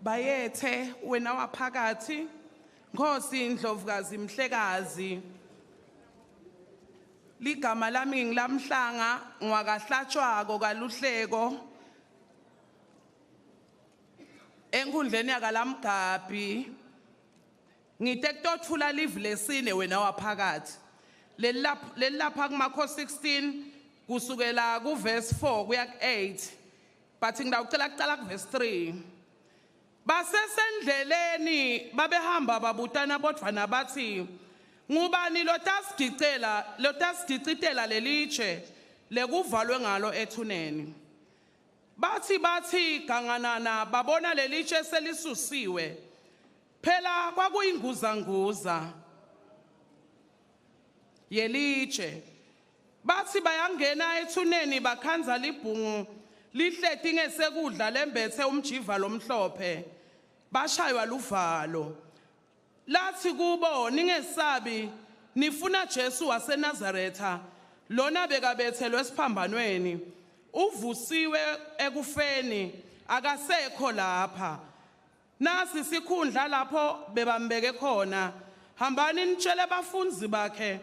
Bayethe wena waphakathi, Nkosi Ndlovukazi Mhlekazi. Ligama lami ngilamhlanga ngwakahlatshwako kaluhleko enkundleni yakalamgabi. Ngite kutothula live lesine wena waphakathi. Lelapha kumakho 16 kusukela ku verse 4 kuya ku 8. But ngidawucela kucala ku verse 3. Basesendleleni babehamba babutana bodvwana bathi ngubani lotasigicela lotasigicitela lelitshe lekuvalwe ngalo ethuneni. Bathi ganganana babona lelitshe selisusiwe. Phela kwakuyinguzanguza yelitshe. Bathi bayangena ethuneni bakhandza libhungu lihleti ngesekudla lembethe umjiva lomhlophe, bashaywa luvalo. Lathi kubo, ningesabi, nifuna Jesu waseNazaretha lona bekabethelwe esiphambanweni, uvusiwe ekufeni, akasekho lapha. Nasi sikhundla lapho bebambeke khona. Hambani nitshele abafundzi bakhe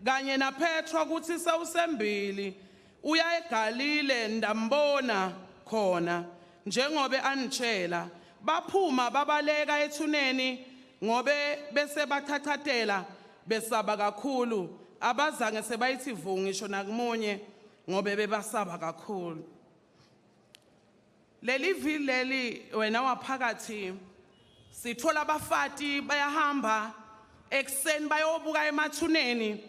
kanye naPetro ukuthi sewusembili uya eGalile, ndambona khona njengobe anitshela. Baphuma babaleka ethuneni ngobe bese bachachatela besaba kakhulu, abazange sebayithi vu ngisho nakumunye ngobe bebasaba kakhulu. Leli vili leli wena waphakathi, sithola abafati bayahamba ekuseni bayobuka emathuneni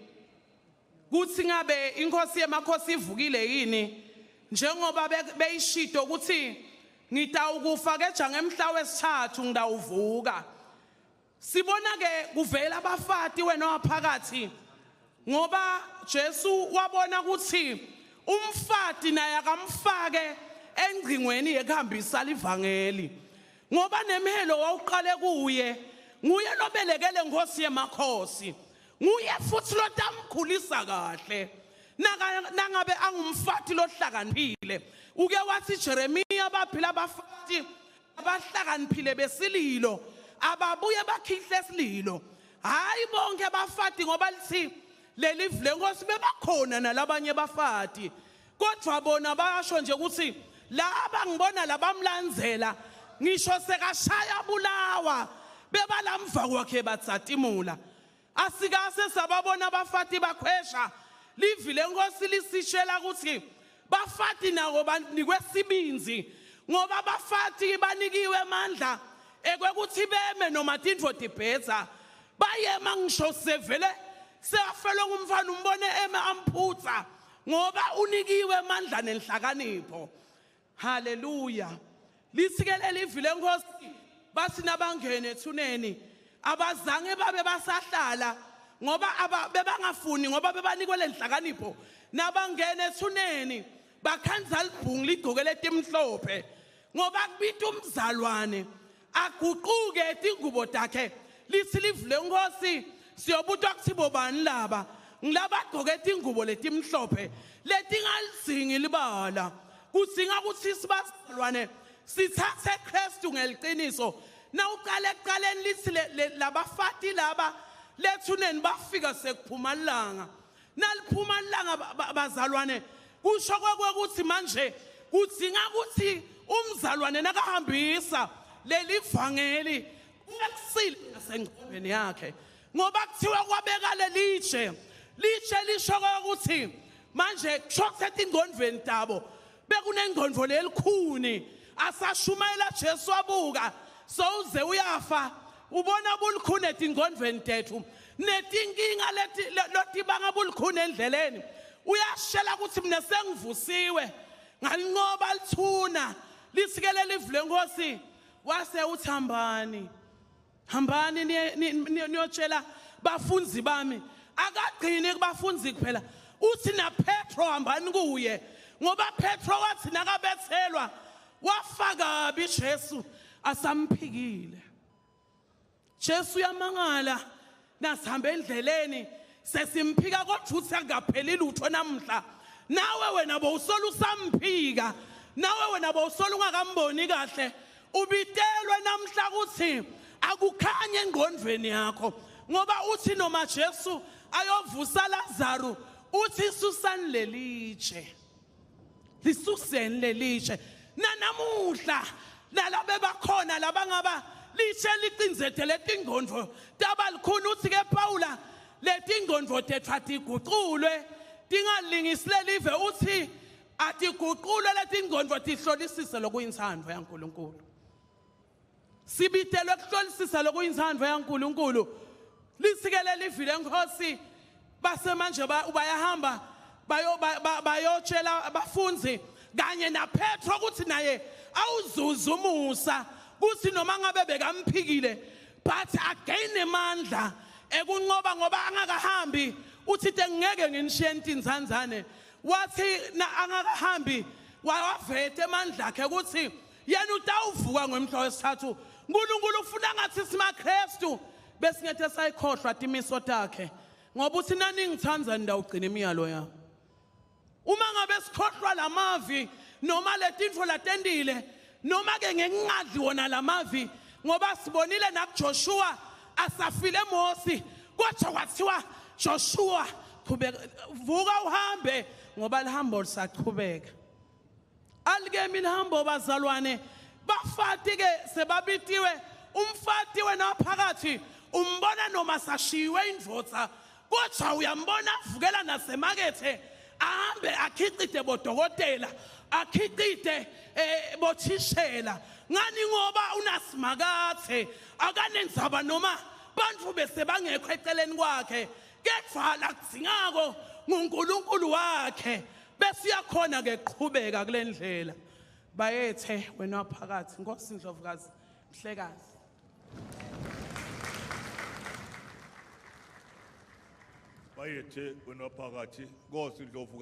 kuthi ngabe inkosi yemakhosi ivukile yini, njengoba beyishido ukuthi ngitawukufa keja ngemhla wesithathu ngidawuvuka. Sibona ke kuvela abafati wena waphakathi, ngoba Jesu wabona ukuthi umfati naye akamfake engcingweni yekuhambisa livangeli, ngoba nemhelo wawuqale kuye, nguye lobelekele Nkosi yemakhosi, nguye futhi lotamkhulisa kahle nangabe angumfati lohlakaniphile. Uke wathi Jeremiah, baphila abafati abahlakaniphile besililo ababuye bakhihle esililo. Hayi bonke abafati, ngoba lithi leli lenkosi bebakhona nalabanye bafati, kodwa bona bayasho nje ukuthi laba ngibona labamlandzela ngisho sekashaya bulawa bebalamva kwakhe batsatimula. Asikase sababona abafati bakhwesha. Livi lenkosi lisishela ukuthi bafati nako banikwe sibinzi, ngoba abafati banikiwe amandla ekwekuthi beme noma tintfo tibhetsa bayema, ngisho sevele seyafelwe ngumfana umbone eme amphutsa, ngoba unikiwe amandla nenhlakanipho. Haleluya. Lithi-ke livi lenkosi, bathi nabangena ethuneni abazange babe basahlala, ngoba bebangafuni, ngoba bebanikwe lenhlakanipho. Nabangena ethuneni bakhandza libhungu ligcoke letimhlophe, ngoba kubita umzalwane aguquke tingubo takhe. Lithi livi lenkosi, siyobutwa kuthi bobani laba, ngilabagcoke tingubo letimhlophe letingalidzingi libala. Kudzinga ukuthi sibazalwane sithathe Kristu ngeliciniso. Nawuqala ekuqaleni lithi labafati laba lethuneni bafika sekuphuma ilanga. Naliphuma ilanga bazalwane, kusho kwekuthi manje kudzinga ukuthi umzalwane nakahambisa leli vangeli uyakusile nasengqondweni yakhe, ngoba kuthiwa kwabeka lelitshe. Litshe lisho ukuthi manje kusho etingqondweni tabo bekunengqondo lelikhuni. Asashumayela Jesu wabuka sowuze uyafa, ubona bulikhuni etingqondweni tethu netinkinga leti lotibanga bulikhuni endleleni. Uyashela ukuthi mina sengivusiwe ngalinqoba lithuna. Lisikele livu lenkosi, wase uthi hambani, hambani niyotshela bafundzi bami. Akagcini kubafundzi kuphela, uthi na Petro hambani kuye, ngoba Petro wathi nakabethelwa wafaka kabi Jesu asamphikile. Jesu uyamangala nasihamba endleleni sesimphika, kodwa uthi akukapheli lutho namhla. Nawe wena bowusola usamphika, nawe wena bowusola ungakamboni kahle. Ubitelwe namhla ukuthi akukhanye engqondweni yakho, ngoba uthi noma Jesu ayovusa Lazaro uthi susani lelitshe, lisuseni lelitshe. Nanamuhla nalabe bakhona labangaba litshe licinzetele tingqondo tabalikhulu. Uthi ke Paula letingqondo tethu atiguqulwe tingalingisi lelive, uthi atiguqulwe letingqondo tihlolisise lokuyintsandvo yaNkulunkulu. Sibitelwe kuhlolisisa lokuyintsandvo yaNkulunkulu. Lisikele livile Nkosi basemanje bayahamba bayotshela abafundi kanye naPetro ukuthi naye awuzuza umusa, kuthi noma ngabe bekamphikile but again emandla ekunqoba ngoba angakahambi. Uthi ngeke nginishiye intinzanzane, wathi angakahambi wavete emandla akhe ukuthi yena utawuvuka ngomhla wesithathu. uNkulunkulu ufuna ngathi simaKristu besingethe sayikhohlwa timiso takhe, ngoba uthi nani ngithanda ndawugcina imiyalo yami. Uma ngabe sikhohlwa lamavi noma letinfo latendile noma ke ngengadli wona lamavi, ngoba sibonile nakuJoshua asafile Mose kodwa kwathiwa Joshua qhubeka, vuka uhambe ngoba lihambo lisaqhubeka. Alikemi lihambo bazalwane. Bafati ke sebabitiwe, umfati wena phakathi umbona noma sashiwe indvodza kodwa uyambona avukela nasemakethe ahambe akhiqide bodokotela, akhiqide bothishela. Ngani? Ngoba unasimakathe akanendzaba noma bantfu bese bangekho eceleni kwakhe, kepha lakudzingako nguNkulunkulu wakhe. Bese uyakhona ke qhubeka kule ndlela. Bayethe wena phakathi Nkosi Ndlovukazi Mhlekazi. Bayethe wena phakathi Nkosi Ndlovukazi.